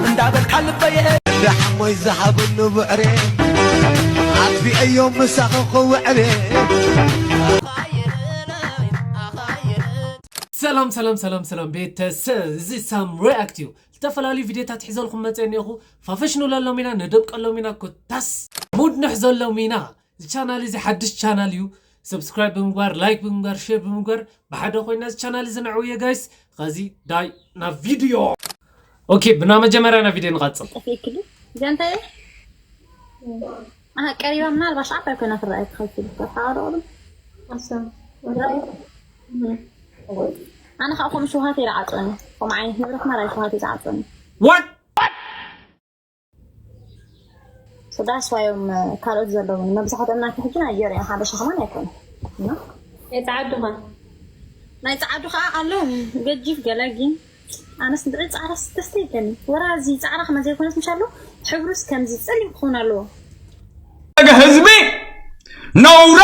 እንዳበልካ ልበየ ደሓሞይ ዝሃበሉ ብዕሬ ኣጥፊአዮ ምሳኺ ክውዕሬ። ሰላም ሰላም ሰላም ሰላም ቤተሰብ፣ እዚ ሳም ሪኣክት እዩ። ዝተፈላለዩ ቪድዮታት ሒዘልኩም መፀ እኒኹ። ፋፈሽ ንብለሎም ኢና፣ ነደምቀሎም ኢና። ኮታስ ሙድ ንሕዘሎም ኢና። እዚ ቻናል እዚ ሓድሽ ቻናል እዩ። ሰብስክራይብ ብምግባር፣ ላይክ ብምግባር፣ ሼር ብምግባር ብሓደ ኮይና እዚ ቻናል እዚ ንዕውየ ጋይስ። ኸዚ ዳይ ናብ ቪድዮ። ኦኬ፣ ብና መጀመርያ ናብ ቪድዮ ንቐጽል። ጠፊእክሉ እዛ እንታይ እያ? ኣሃ፣ ቀሪባ ምናልባሽ ዓባይ ኮይና ትረኣይ ትኸይድ ትብል። ተሓቐረቕሉ። ኣሰ። ኣነ ከዓ ከምኡ ሽውሃት እየ ዝዓፅወኒ። ከምኡ ዓይነት ንብረት ማራ እዩ ሽውሃት እዩ ዝዓፅወኒ። ዋት ስዳስ ዋዮም ካልኦት ዘለውን መብዛሕትኦም ናተ ሕጂ ናይጀርያ ሓበሻ ከማን ኣይኮኑ። ናይ ፃዓዱኻ ናይ ፃዓዱ ከዓ ኣሎ ገጂፍ ገለ ግን ኣነስ ንርኢ ፃዕራ ስተስተ ይብለኒ። ወራ እዚ ፃዕራ ከመ ዘይኮነስ ምሻሎ ሕብሩስ ከምዚ ፀሊም ክኸውን ኣለዎ። ህዝቢ ነውራ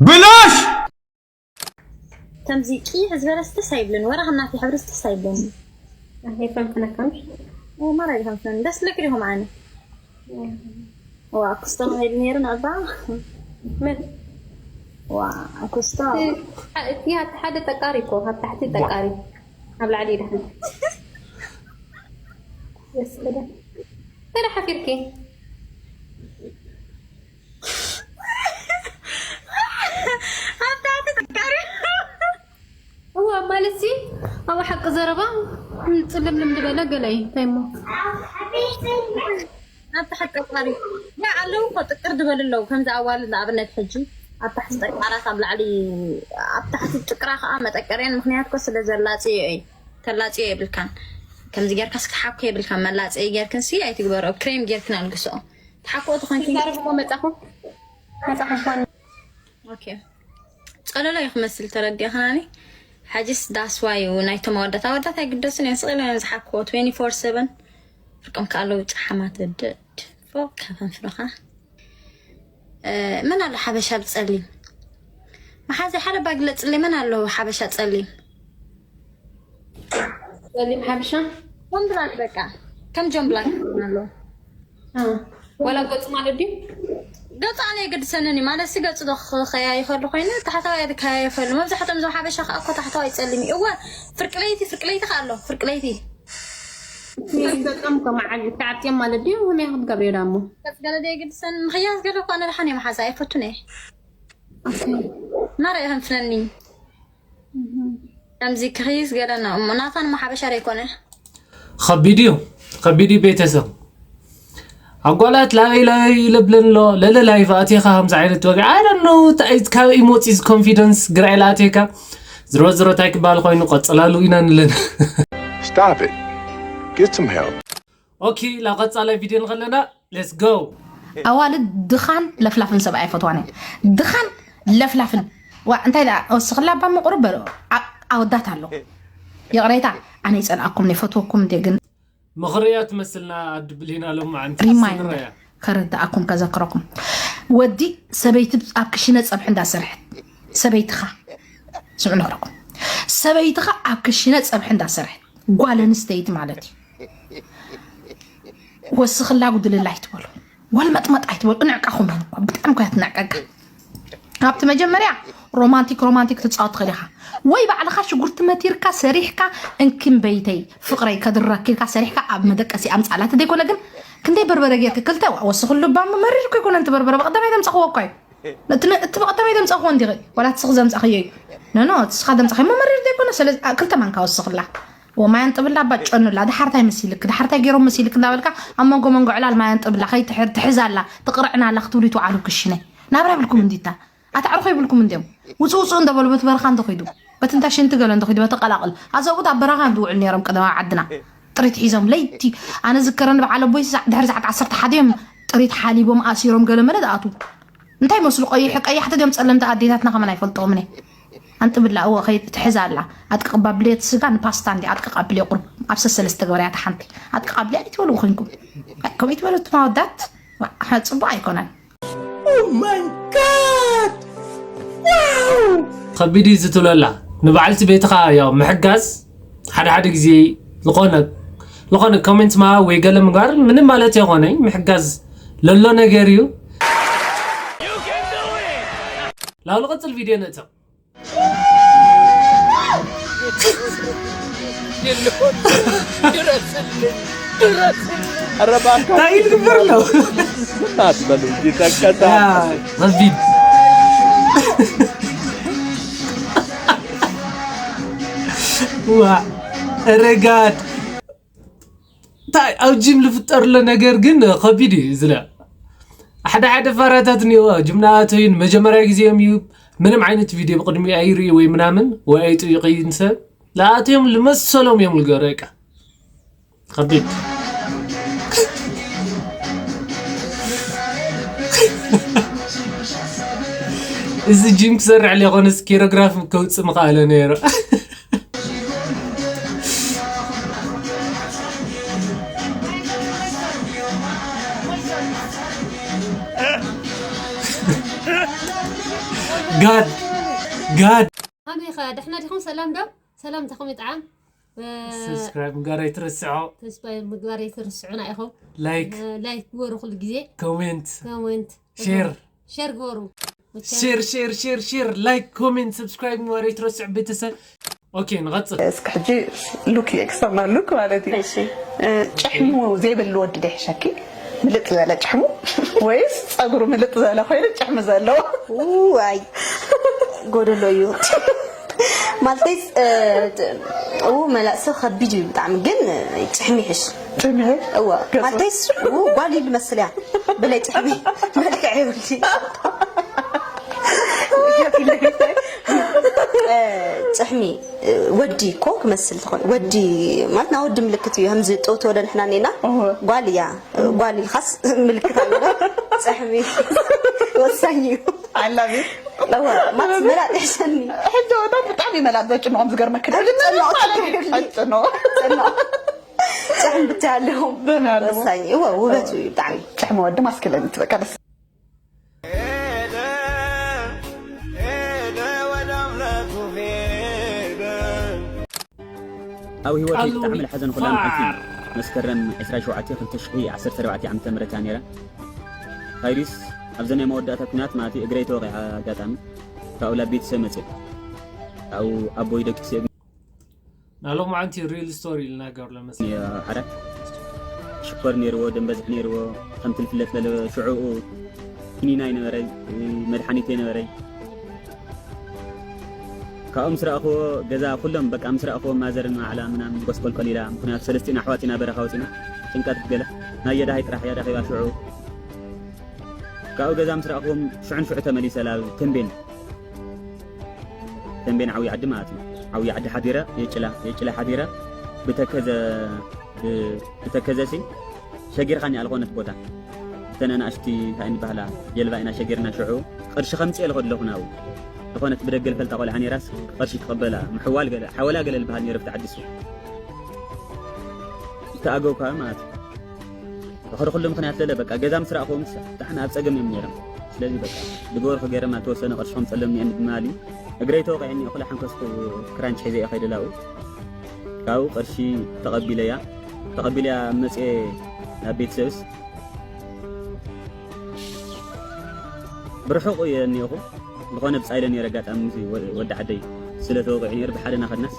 ብላሽ ከምዚ ቅይሕ ዝበለ ስተስ ኣይብለኒ። ወራ ከም ናተይ ሕብሪ ስተስ ኣይብለኒ። ኣይፈንፍነካምሽ ማራ ይፈንፍነኒ። ደስ ልክ ዲኹም ኣነ ዋ ክስቶ ሄድ ነይሩ ነባ ምን ዋ ክስቶ እቲ ኣብቲ ሓደ ጠቃሪ እኮ ኣብ ታሕቲ ጠቃሪ ኣብ ላዕሊ ይድሕን ስለ ሓፊርኪ ኣብ ታሕቲ ጠቃሪ እዋ ማለት ሲ ኣብ ሓቂ ዘረባ ፅልምልም ዝበለ ገለ እዩ እንታይ እሞ ኣብ ታሕቲ ጠቃሪ ያ ኣለዉ እኮ ጥቅር ዝበሉ ኣለዉ ከምዚ ኣዋልድ ንኣብነት ሕጂ ኣብ ታሕቲ ጠቃራ ካብ ላዕሊ ኣብ ታሕቲ ጥቅራ ከዓ መጠቀርያን ምክንያት ኮ ስለ ዘላፅዮ እዩ ተላፅዮ የብልካን ከምዚ ጌርካ ስክሓኮ የብልካን መላፀይ ጌርክን ሲ ኣይትግበሮ ክሬም ጌርክን ኣልግስኦ ተሓኮ ተኮንኪ ዛረብሞ መፃኹ መፃኹ ኳን ኦኬ ጸለሎ እዩ ክመስል ተረዲእኽናኒ ሕጂስ ዳስዋይ እዩ ናይቶም ኣወዳት ኣወዳት ኣይግደሱን እዮም ስቕ ኢሎም እዮም ዝሓክዎ twenty-four seven ፍርቆም ከ ኣለዉ ጫሓማት ድድ ፎ ካፈንፍኖኻ መን ኣሎ ሓበሻ ብጸሊም መሓዚ ሓደ ባግለጽለይ መን ኣለዉ ሓበሻ ጸሊም ጸሊም ሓበሻ ጆን ብላክ በቃ ከም ጆን ብላክ ይኸውን ኣለዉ ወላ ገጹ ማለት ድዩ ገጹ ኣነ የገድሰንን እዩ ማለት ሲ ገጹ ዶ ክኸያይፈሉ ኮይኑ ታሕተዋይ ከያይፈሉ መብዛሕትኦም ዞም ሓበሻ ከዓ እኮ ታሕተዋይ ጸሊም እዩ እወ ፍርቂ ለይቲ ፍርቂ ለይቲ ከዓ ኣሎ ፍርቂ ለይቲ ገጾም ከመዓል ተዓጥዮም ማለት ድዩ ከመይ ክትገብርዮ ዳሞ ገጽ ገለ ዶ የገድሰን ምኽያስ ገለ እኳ ኣነ ደሓን እየ መሓዛ ኣይፈቱን እየ ናረ የፈንፍነኒ ከምዚ ክኽይስ ገለና እሞ ናታን እሞ ሓበሻ ዶ ኣይኮነ ከቢድ እዩ ከቢድ እዩ ቤተሰብ ኣጓላት ላበይ ላበይ ይለብለን ኣሎ ለለ ላይፍ ኣቴካ ከምዚ ዓይነት ወግዒ ኣደኖ ካብ ኢሞፂ ኮንፊደንስ ግራ ኢላ ኣቴካ ዝሮ ዝሮ እንታይ ክበሃል ኮይኑ ቀፅላሉ ኢና ንለን Stop it. Get some help. ኦኬ ላብ ቀፃላይ ቪድዮ ንኸለና let's go ኣዋልድ ድኻን ለፍላፍን ሰብ ኣይፈትዋን እየ ድኻን ለፍላፍን ዋ እንታይ ደኣ ወስኽላ እባ ምቑርብ በሉ ኣ- ኣወዳት ኣሎ ይቕሬታ ኣነ ይፀልኣኩም ይፈትወኩም እንደ ግን ምኽሪ እያ ትመስልና ኣድብሊና ሎማዓንቲ ሪማይንድ ስድራያ ከረዳኣኩም ከዘክረኩም ወዲ ሰበይቲ ኣብ ክሽነ ፀብሒ እንዳሰርሐት ሰበይትኻ ስምዑ ነግረኩም ሰበይትኻ ኣብ ክሽነ ፀብሒ እንዳሰርሐት ጓል ኣንስተይቲ ማለት እዩ ወስኽላ ጉድልላ ኣይትበሉ ወልመጥመጥ ኣይትበሉ እንዕቃኹም እዮም እኮ ብጣዕሚ ኮያ ትንዕቀቃ ኣብቲ መጀመርያ ሮማንቲክ ሮማንቲክ ትፃወት ትኽእል ኢኻ ወይ ባዕልኻ ሽጉርቲ መቲርካ ሰሪሕካ እንኪም በይተይ ፍቕረይ ከድረክ ኢልካ ሰሪሕካ ኣብ መደቀሲ ኣምፃላት ዘይኮነ ግን ክንደይ በርበረ ጌርክ ክልተ ወስኽሉ ባም መሪር እኮ ይኮነ እንት በርበረ ብቐዳማይ ዘምፀኽዎ እኮ እዩ እቲ ብቐዳማይ ዘምፀኽዎ እንዲኺ ዋላ ትስኽ ዘምፀኽዮ እዩ ነኖ ትስኻ ዘምፀኽሞ መሪር ዘይኮነ ስለዚ ክልተ ማንካ ወስኽላ ወማያን ጥብላ ባጨኑላ ድሓርታይ መሲልክ ድሓርታይ ገይሮም መሲልክ እንዳበልካ ኣብ መንጎ መንጎ ዕላል ማያን ጥብላ ከይትሕዛላ ትቕርዕናላ ክትብሉ ይትውዓሉ ክሽነ ናብራ ይብልኩም እንዲታ ኣታዕርኾ ይብልኩም እንዲዮም ውፁ ውፁ እንደበሉ በቲ በረኻ እንተኺዱ በቲ እንታ ሽንቲ ገለ እንተኺዱ በቲ ቀላቕል ኣዘብኡት ኣብ በረኻ እዮም ዝውዕሉ ነይሮም ቀደማ ዓድና ጥሪት ሒዞም ለይቲ ኣነ ዝከረኒ በዓል ኣቦይ ድሕሪ ሰዓት ዓሰርተ ሓደ እዮም ጥሪት ሓሊቦም ኣሲሮም ገለ መለ ዝኣትዉ እንታይ መስሉ ቀይሕ ቀያሕቲ ድዮም ጸለምቲ ኣዴታትና ከመን ኣይፈልጥኦምን እየ ኣንጥብላ እወ ከይትሕዛ ኣላ ኣጥቅቕ ባብልዮ እቲ ስጋ ንፓስታ እንዲ ኣጥቅቕ ኣብልዮ ቁሩብ ኣብ ሰሰለስተ ግበርያ እታ ሓንቲ ኣጥቅቕ ኣብልያ ኣይትበልዎ ኮንኩም ከምኡ ይትበሉ እቱም ኣወዳት ጽቡቕ ኣይኮነን ከቢድ እዩ ዝትብለላ ንበዓልቲ ቤትኻ ያው ምሕጋዝ ሓደ ሓደ ግዜ ዝኾነ ዝኾነ ኮሜንት ምሃብ ወይ ገለ ምግባር ምንም ማለት ኣይኾነይ። ምሕጋዝ ለሎ ነገር እዩ። ላው ልቕጽል ቪድዮ ንእተው። ኧረ እባክህ እንታይ ይግበር ነው? ዝም አትበሉ እንጂ ተቀጣ ረቢድ ዋ ረጋድ እንታይ ኣብ ጂም ዝፍጠር ዘሎ ነገር ግን ከቢድ እዩ ዝለ ሓደ ሓደ ፋራታት እኒኦ ጅም ናኣተዩን መጀመርያ ግዜኦም እዩ ምንም ዓይነት ቪድዮ ብቅድሚ ኣይርኢ ወይ ምናምን ወይ ኣይጥይቅይን ሰብ ለኣተዮም ልመሰሎም እዮም ልገረቀ ከቢድ እዚ ጂም ክሰርሕ ለይኮነስ ኬሮግራፍ ከውፅእ ምኽኣለ ነይሩ ጋድ ጋድ ከመይ ኸ ደሕና ዲኹም ሰላም ዶ ሰላም ተኹም ይጥዓም ሰብስክራይብ ምግባር ኣይትረስዖ ተስፋ ምግባር ኣይትርስዑና ኢኹም ላይክ ላይክ ግበሩ ኩሉ ግዜ ኮሜንት ኮሜንት ሼር ሸር ግበሩ ሼር ሼር ሼር ሼር ላይክ ኮሜንት ሰብስክራይብ ምግባር ኣይትረስዑ ቤተሰብ ኦኬ ንቐፅል እስኪ ሕጂ ሉክ ኤክስተርናል ሉክ ማለት እዩ እ፣ ጭሕሙ ዘይብሉ ወዲ ዶ ይሕሸኪ ምልጥ ዝበለ ጭሕሙ ወይስ ፀጉሩ ምልጥ ዝበለ ኮይኑ ጭሕሚ ዘለዎ ዋይ ጎደሎ እዩ ማለተይስ ው መላእ ሰብ ከቢድ እዩ ብጣዕሚ ግን ጭሕሚ ይሕሽ ጭምዒ እወ ማለተይስ ው ጓል እዩ ልመስል እያ ብለይ ጭሕሚ መልክዕ የብሊ ጭሕሚ ወዲ እኮ ክመስል ትኾን ወዲ ማለት ናይ ወዲ ምልክት እዩ ከምዚ ጥውቲ ወደ ንሕና ኔና እወ። ጓል እያ ጓል ኢልካስ ምልክት ኣሎ ጭሕሚ ወሳኝ እዩ I love it እወ ማለት መላጥ ይሕሸኒ ሕጂ ወዶ ብጣዕሚ መላጥ ዘጭንቖም ዝገርመክ ጭንቕ። ጭንቕ ጭሕሚ ብታይ ኣለዎም ብታይ ኣለዎም። ወሳኝ እዩ እወ ውበቱ እዩ ብጣዕሚ ጭሕሚ ወዲ ማስክለኒት በቃ ደስ ኣብ ህይወተይ ቃሉ ብጣዕሚ ዝሓዘንኩላ መዓልቲ ፋር። መስከረም ዕስራን ሸውዓተን ክልተ ሽሕን ዓሰርተ ኣርባዕተ ዓመተ ምህረት እያ ነይራ። ፋይሪስ ኣብዘን ናይ መወዳእታ ኩናት ማለት እዩ እግረይ ተወቒዐ ኣጋጣሚ ካብኡ ላብ ቤተሰብ መፅእ ካብኡ ኣቦይ ደቂሰ ናሎም ዓንቲ ሪል ስቶሪ ኢልና ገብረ መስ ዓራት ሽኮር ነይርዎ ደም በዝሒ ነይርዎ ከምቲ ዝፍለጥ ለለ ሽዕኡ ክኒና ይነበረይ መድሓኒት ይነበረይ ካብኡ ምስ ረኣኽዎ ገዛ ኩሎም በቃ ምስ ረኣኽዎ ማዘርን ማዕላ ምናምን ጎስቆልቆል ኢላ ምክንያቱ ሰለስቲና ኣሕዋት ኢና በረኻ ወፂና ጭንቀት ገለ ናይ የዳሃይ ጥራሕ እያ ዳኺባ ሽዑ ካብኡ ገዛ ምስ ረኣኽዎም ሽዑን ሽዑ ተመሊሰ ላብ ተንቤን ተንቤን ዓብዪ ዓዲ ማለት እዩ ዓብዪ ዓዲ ሓዲረ የጭላ የጭላ ሓዲረ ብተከዘ ብተከዘሲ ሸጊርካኒ ኣልኾነት ቦታ እተን ኣናእሽቲ እንታይ ንባህላ ጀልባ ኢና ሸጊርና ሽዑ ቅርሺ ከምፅእ ኢለ ከድለኹ ናብኡ ዝኾነት ብደገ ልፈልጣ ቆልዓ ነይራስ ቅርሺ ክቕበላ ምሕዋል ገለ ሓወላ ገለ ልበሃል ነይሩ ብቲ ዓዲ እሱ ዝተኣገው ከባቢ ማለት እዩ ድሕሪ ኩሉ ምኽንያት ለለ በቃ ገዛ ምስ ረኣኽዎም ብጣዕሚ ኣብ ፀገም እዮም ነይሮም ስለዚ በቃ ዝገበርኩ ገይረማ ተወሰነ ቅርሺ ከምፀሎም እኒአን ብምባል እዩ እግረይ ተወቂዐ እኒኦ ኩላ ሓንከስኩ ክራንች ሒዘ እየ ከይደ ላብኡ ካብኡ ቅርሺ ተቐቢለያ ተቐቢለያ መፅኤ ናብ ቤተሰብስ ብርሑቕ እየ እኒኦኹ ዝኾነ ብፃ ኢለ ነይረ ኣጋጣሚ ምስ ወዲ ዓደይ ስለ ተወቂዑ ነይሩ ብሓደና ከድናስ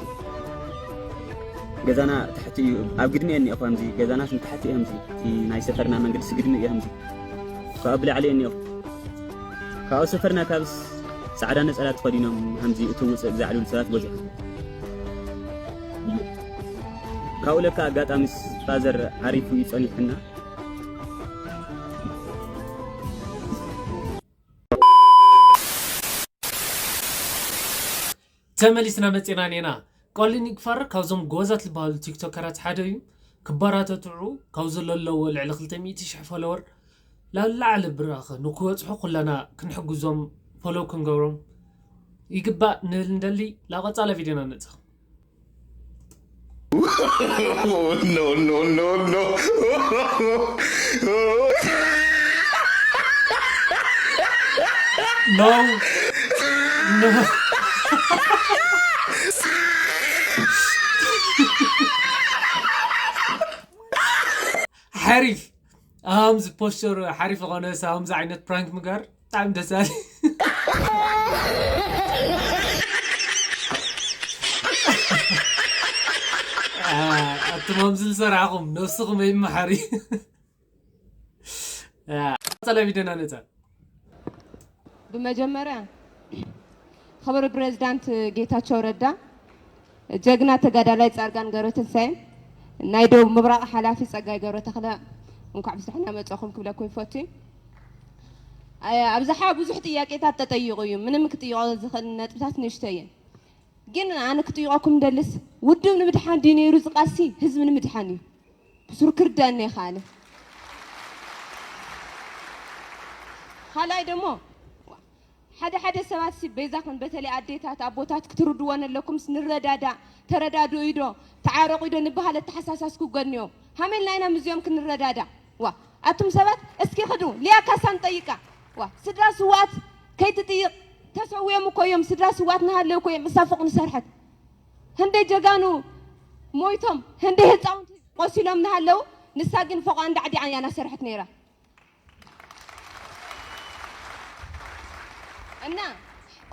ገዛና ታሕቲ እዩ ኣብ ግድሚ እየ እኒኦ ከምዚ ገዛናስ ንታሕቲ እዩ ከምዚ እቲ ናይ ሰፈርና መንገዲ ስግድሚ እዩ ከምዚ ካብኡ ብላዕሊ እየ እኒኦ ካብኡ ሰፈርና ካብ ፃዕዳ ነፀላ ተኸዲኖም ከምዚ እቲ ውፅእ ብዛዕልሉ ሰባት በዚሖም ካብኡ ለካ ኣጋጣሚ ፋዘር ዓሪፉ እዩ ፀኒሑና ተመሊስና መፂና ኔና ቆሊ ኒግፋር ካብዞም ጎበዛት ዝበሃሉ ቲክቶከራት ሓደ እዩ ክበራተትዑ ካብዚ ለለዎ ልዕሊ ክልተ ሚእቲ ሽሕ ፎሎወር ላላዕሊ ብራኸ ንክበፅሑ ኩላና ክንሕግዞም ፎሎው ክንገብሮም ይግባእ ንብል እንደሊ ላብ ቀፃለ ቪድዮና ንእትኽ no, no, no, no. No. No. ሓሪፍ ኣምዚ ፖስቸር ሓሪፍ ዝኾነ ሳምዚ ዓይነት ፕራንክ ምግባር ብጣዕሚ ደስ ኣለ። ኣቱም ኣምዚ ዝሰራሕኹም ነብስኹም ኣይመሓሪ። ቀጸለ ቪድዮና ነጻ። ብመጀመርያ ክቡር ፕሬዝዳንት ጌታቸው ረዳ፣ ጀግና ተጋዳላይ ጻድቃን ገብረትንሳኤ፣ ናይ ደቡብ ምብራቕ ሓላፊ ጸጋይ ገብረተኽለ፣ እንኳዕ ብዝሕና መጻኹም ክብለኩም ይፈቱ። ኣብዝሓ ብዙሕ ጥያቄታት ተጠይቑ እዩ። ምንም ክጥይቆ ዝኽእል ነጥብታት ንእሽቶ እየን። ግን ኣነ ክጥይቆኩም ደልስ ውድብ ንምድሓን ድዩ ነይሩ ዝቃልሲ ህዝቢ ንምድሓን እዩ። ብሱር ክርዳኒ ይኽኣለ። ካልኣይ ደሞ ሓደ ሓደ ሰባት ሲ በይዛኽን በተለይ ኣዴታት ኣቦታት ክትርድወን ኣለኩም። ንረዳዳእ ተረዳድኡ ኢዶ ተዓረቑ ኢዶ ንበሃል ኣተሓሳሳስኩ ገንዮ ሃመልና ኢና ምዚኦም ክንረዳዳእ። ዋ ኣቱም ሰባት እስኪ ክዱ ሊያ ካሳ ንጠይቃ። ዋ ስድራ ስዋት ከይትጥይቕ ተሰውዮም እኮ እዮም። ስድራ ስዋት ናሃለው እኮ እዮም እሳ ፎቕ ንሰርሐት ህንደይ ጀጋኑ ሞይቶም ህንደይ ህፃውንቲ ቆሲሎም ናሃለው ንሳ ግን ፎቓ እንዳዕዲዓ እያ ናሰርሐት ነይራ። እና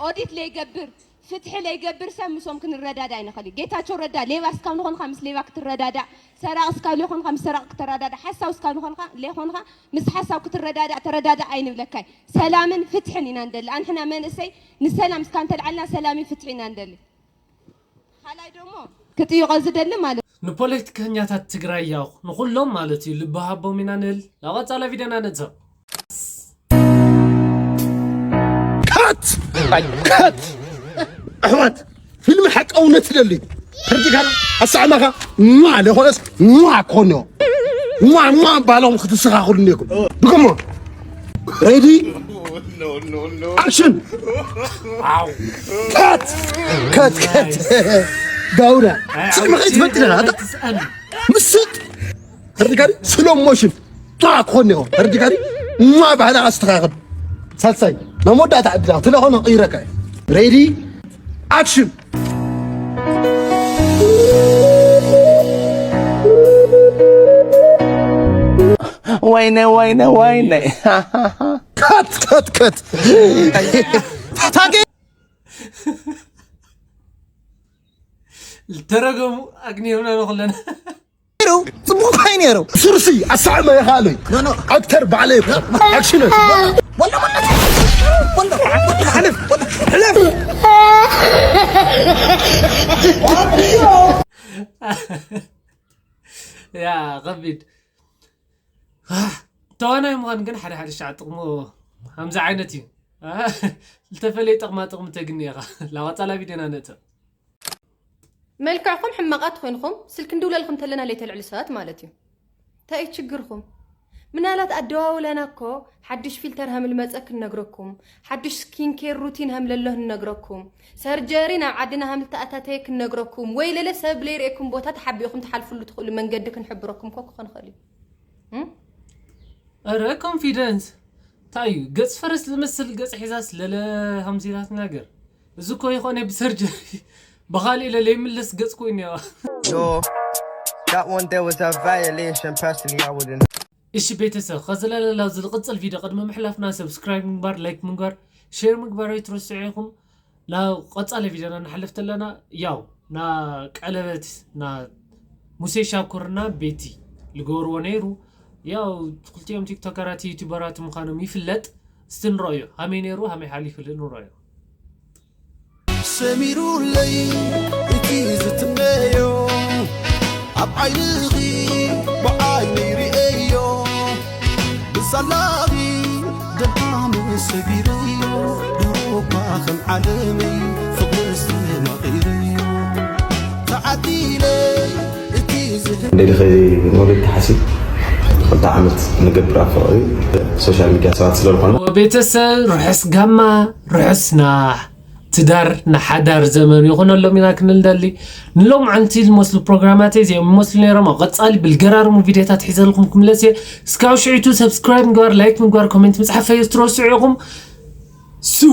ኦዲት ለይገብር ፍትሒ ለይገብር ሰብ ምስኦም ክንረዳዳ ኣይንኽእል እዩ። ጌታቸው ረዳ ሌባ እስካብ ንኾንካ ምስ ሌባ ክትረዳዳእ፣ ሰራቕ እስካብ ለይኾንካ ምስ ሰራቕ ክትረዳዳእ፣ ሓሳው እስካብ ንኾንካ ለይኾንካ ምስ ሓሳው ክትረዳዳእ ተረዳዳእ ኣይንብለካይ። ሰላምን ፍትሕን ኢና ንደሊ። ኣንሕና መንእሰይ ንሰላም እስካብ እንተልዓልና ሰላምን ፍትሒ ኢና ንደሊ። ካልኣይ ደሞ ክጥይቆ ዝደሊ ማለት ንፖለቲከኛታት ትግራይ ያው ንኹሎም ማለት እዩ ልቢ ሃቦም ኢና ንብል። ናብ ቀጻሊ ቪድዮና ንዕዘብ። ካት ካት ኣሕዋት ፊልም ሓቂ እውነት ትደሊ ተርዲካ ኣሳዕማኻ ማ ለኾነስ ማ ኮኖ ማ ማ ባሎም ክትስኻኽሉ እኒኩም ድገሞ ሬዲ ኣክሽን ካት ካት ካት ዳውዳ ስዕሚ ከይትፈጥለና ኣታ ምስጥ ተርዲካ ስሎ ሞሽን ጣ ክኾን ይኹን ተርዲካ ማ ባህላ ኣስተኻኽል ሳልሳይ ናብ መወዳእታ ዕድላ ትለኾነ ቅይረካ ሬዲ ኣክሽን ወይነ ወይነ ወይነ ከት ከት ከት ታጌ ተረገሙ ኣግኒዮምና ንኹለና ነይሩ ጽቡቅ እንታይ ነይሩ ሱርሲ ኣሳዕመ ይኻለይ ኣክተር ባዕለይ ኣክሽን ያ ከቢድ ተዋናይ ምዃን ግን ሓደ ሓደ ሻዕ ጥቕሙ ከምዚ ዓይነት እዩ ዝተፈለየ ጥቕማ ጥቕሚ ተግኒ ኢኻ ላቐጻላ ቪድዮና ነእተ መልክዕኹም ሕማቓት ኮይንኹም ስልኪ ንድውለልኩም ተለና ለይተልዕሉ ሰባት ማለት እዩ። እንታይ እዩ ችግርኹም? ምናልባት ኣደዋውላና እኮ ሓድሽ ፊልተር ሃምልመጸ ክንነግረኩም፣ ሓድሽ ስኪን ኬር ሩቲን ሃምለሎ ክንነግረኩም፣ ሰርጀሪ ናብ ዓድና ሃምልተኣታተየ ክንነግረኩም፣ ወይ ለለ ሰብ ለይርእየኩም ቦታ ተሓቢእኹም ትሓልፍሉ ትኽእሉ መንገዲ ክንሕብረኩም እኮ ክኾን ይኽእል እዩ። እም? ኧረ ኮንፊደንስ እንታይ እዩ ገጽ ፈረስ ዝመስል ገጽ ሒዛስ ለለ ሃምዚላ ትናገር እዚ እኮ ይኾነ ብሰርጀሪ ብኻሊእ ለለ ይምለስ ገጽ ኮይኑ እያ Yo, that one there was a violation. Personally, I wouldn't. እሺ ቤተሰብ ከዚ ለለላ ዝልቕጽል ቪድዮ ቅድሚ ምሕላፍና ሰብስክራይብ ምግባር ላይክ ምግባር ሼር ምግባር ኣይትረስዑ ኢኹም ናብ ቀጻሊ ቪድዮና ንሓልፍ ተለና ያው ና ቀለበት ና ሙሴ ሻኩርና ቤቲ ልገብርዎ ነይሩ ያው ክልቲኦም ቲክቶከራት ዩቱበራት ምዃኖም ይፍለጥ እስቲ ንረእዮ ሃመይ ነይሩ ሃመይ ሓሊፉ ንረእዮ ሰሚሩለይ እቲ ዝትመዮ ኣብ ዓይንኺ ብዓይነይ ርእዮ ብሳላኺ ደልሃመ ሰጊረዮ ድሮ እኳ ከም ዓለመይ ፍቕሪ ኣስተማቒረዮ ተዓዲለ እቲ ዝህብ እንዴት ኸዚ ኖቤል ተሓሲ ክልተ ዓመት ንገብር ኣብ ፍቕሪ ሶሻል ሚድያ ሰባት ስለዝኾነ ቤተሰብ ርሑስ ጋማ ርሑስ ናሕ ትዳር ንሓዳር ዘመን ይኹነሎም ኢና ክንል ደሊ ንሎም ዓንቲ ዝመስሉ ፕሮግራማተይ እዚኦም ይመስሉ ነይሮም ኣብ ቀፃሊ ብልገራርሙ ቪድዮታት ሒዘልኩም ክምለስ እየ እስካብ ሽዒቱ ሰብስክራይብ ምግባር ላይክ ምግባር ኮሜንት ምፅሓፍ ፈየስትረስዑ ኢኹም ስው